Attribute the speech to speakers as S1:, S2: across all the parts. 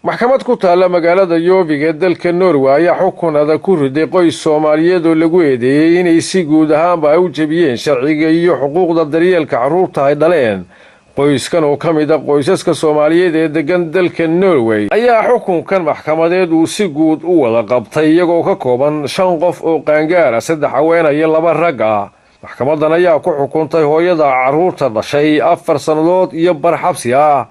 S1: Maxkamad ku taalla magaalada Gjøvik ee dalka Norway ayaa xukun adag ku riday qoys Soomaaliyeed oo lagu eedeeyey inay si guud ahaanba ay u jebiyeen sharciga iyo xuquuqda daryeelka carruurta ay dhaleen. Qoyskan oo ka mid ah qoysaska Soomaaliyeed ee degan dalka Norway ayaa xukunkan maxkamadeed uu si guud u wada qabtay, iyagoo ka kooban shan qof oo qaangaara, saddex haween iyo laba rag ah. Maxkamadan ayaa ku xukuntay hooyada carruurta dhashay 4 sannadood iyo bar xabsi ah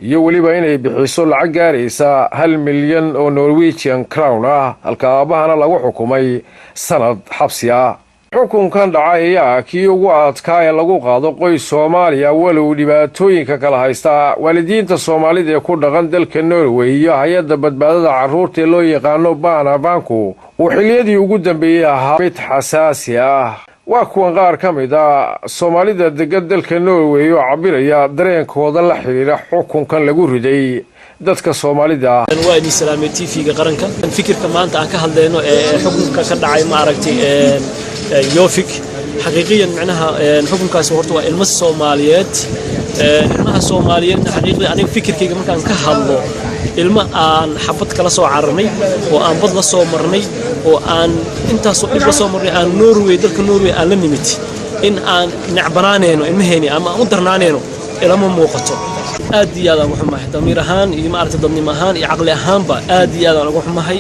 S1: iyo weliba inay bixiso lacag gaaraysa 1 milyan oo Norwegian crown ah, halka aabbahana lagu xukumay sanad xabsi ah. Xukunkan dhacay ayaa kii ugu adkaa ee lagu qaado qoys Soomaaliya, walow dhibaatooyinka kala haysta waalidiinta Soomaalida ee ku dhaqan dalka Norway iyo hay-adda badbaadada carruurta ee loo yaqaano Barnevernku uu xilliyadii ugu dambeeyey ahaa mid xasaasi ah. Waa kuwan qaar ka mid ah Soomaalida degan dalka Norway oo cabiraya dareenkooda la xidhiidha xukunkan lagu riday dadka Soomaalida.
S2: Waa idin salaamay TV-ga qaranka. Fikirka maanta aan ka hadlayno ee xukunka ka dhacay, ma aragtay, Gjøvik, xaqiiqiyan micnaha xukunkaasi horta waa ilmo Soomaaliyeed. Ilmaha Soomaaliyeedna xaqiiqdii aniga fikirkayga markaan ka hadlo, ilmo aan xabad kala soo cararnay oo aan bad la soo marnay oo aan intaasoo dhib la soo marnay, aan Norway, dalka Norway aan la nimid, in aan necbanaanayno ilmaheeni ama aan u darnaanayno ilama muuqato. Aad iyo aad aan uga xumahay, damiir ahaan iyo, ma aragtay, dadnimo ahaan iyo caqli ahaanba aad iyo aad aan uga xumahay.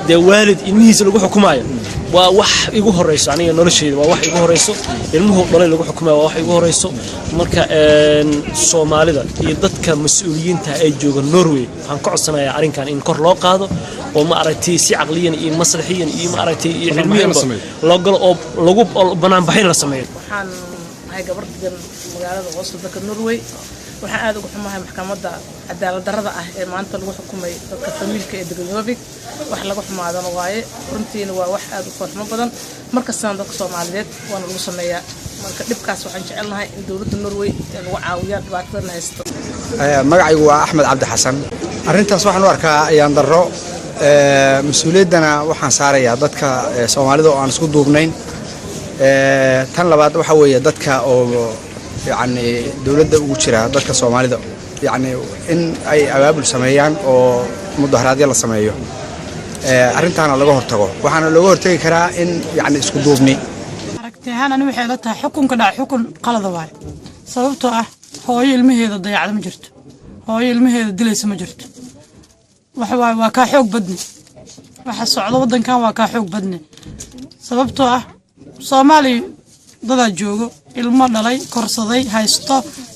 S2: Dee waalid ilmihiisa lagu xukumaayo waa wax igu horeyso aniga nolosheyda, waa wax igu horeyso. Ilmuhu dhalay lagu xukumayo waa wax igu horeyso. Marka Soomaalida iyo dadka mas-uuliyiinta ee jooga Norway waxaan ka codsanayaa arrinkan in kor loo qaado oo, ma aragtay, si caqliyan iyo maslaxiyan iyo, ma aragtay, iyo cilmiyanba loo galo oo lagu banaanbaxin la sameeyo.
S3: Waxaan ahay gabar degan magaalada Oslo, dalka Norway. Waxaan aad uga xumahay maxkamadda cadaalad darrada ah ee maanta lagu xukumay dadka famiilka ee degan Gjøvik. Wax laga xumaadana waaye, runtiina waa wax aad u foolxumo badan. Markastana dadka Soomaaliyeed waana lagu sameeyaa. Marka dhibkaas waxaan jecelnahay in dowladda Norway ay nagu caawiyaan dhibaatadana haysto.
S4: Magacaygu waa Axmed Cabdi Xasan. Arrintaas waxaan u arkaa ayaan darro. Mas-uuliyaddana waxaan saarayaa dadka Soomaalida oo aan isku duubnayn. Tan labaad waxa weeye dadka oo yacni dowladda ugu jira dadka Soomaalida, yacni in ay abaabul sameeyaan oo mudaharaadyo la sameeyo, arrintaana laga hortago. Waxaana looga hortagi karaa in yacni isku duubni.
S5: Aragti ahaan ani waxay ila tahay xukunka dhac xukun qalada waaye, sababtoo ah hooyo ilmaheeda dayacda ma jirto, hooyo ilmaheeda dilaysa ma jirto. Waxa waaye waa kaa xoog badni waxa socdo waddankan, waa kaa xoog badni, sababtoo ah Soomaaliya dadaa joogo, ilmo dhalay, korsaday, haysto,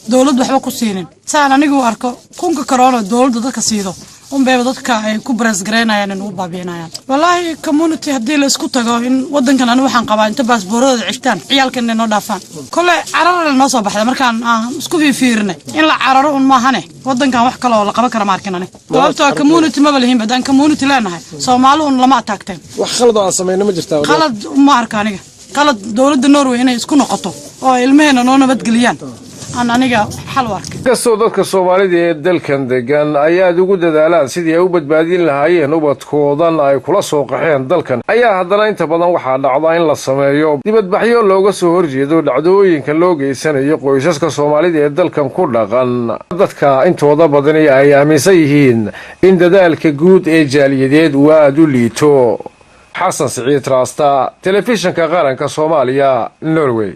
S5: dowlad waxba ku siinin. Saan anigu arko, 1000-ka karoona dowladda dadka siido unbayba dadka ay ku bareesgaraynayaan, in ugu baabi'inayaan. Wallaahi, community haddii la isku tago in waddankan, ani waxaan qabaa inta baasbooradooda ceshtaan ciyaalkan inay noo dhaafaan. Kole cararale noo soo baxda markaan aan isku fiifiirinay in la cararo un maahane, waddankan wax kale oo la qaban kara ma arkin ani, sababtoo community maba lihinba. Haddaan community leenahay, Soomaali un lama ataagteen.
S6: Wax khalad oo aan samayno ma jirtaa?
S5: Qalad ma arka aniga. Qalad dowladda Norway inay isku noqoto oo ilmaheena noo nabadgeliyaan aan aniga xal u arkay.
S1: Inkastoo dadka Soomaalida ee dalkan degan ay aada ugu dadaalaan sidii ay u badbaadin lahaayeen ubadkoodan ay kula soo qaxeen dalkan, ayaa haddana inta badan waxaa dhacda in la sameeyo dibadbaxyo looga soo horjeedo dhacdooyinka loo geysanayo qoysaska Soomaalida ee dalkan ku dhaqan. Dadka intooda badani ay aaminsan yihiin in dadaalka guud ee jaaliyadeed uu aada u liito. Xasan Siciid Raasta, Telefishinka Qaranka Soomaaliya, Norway.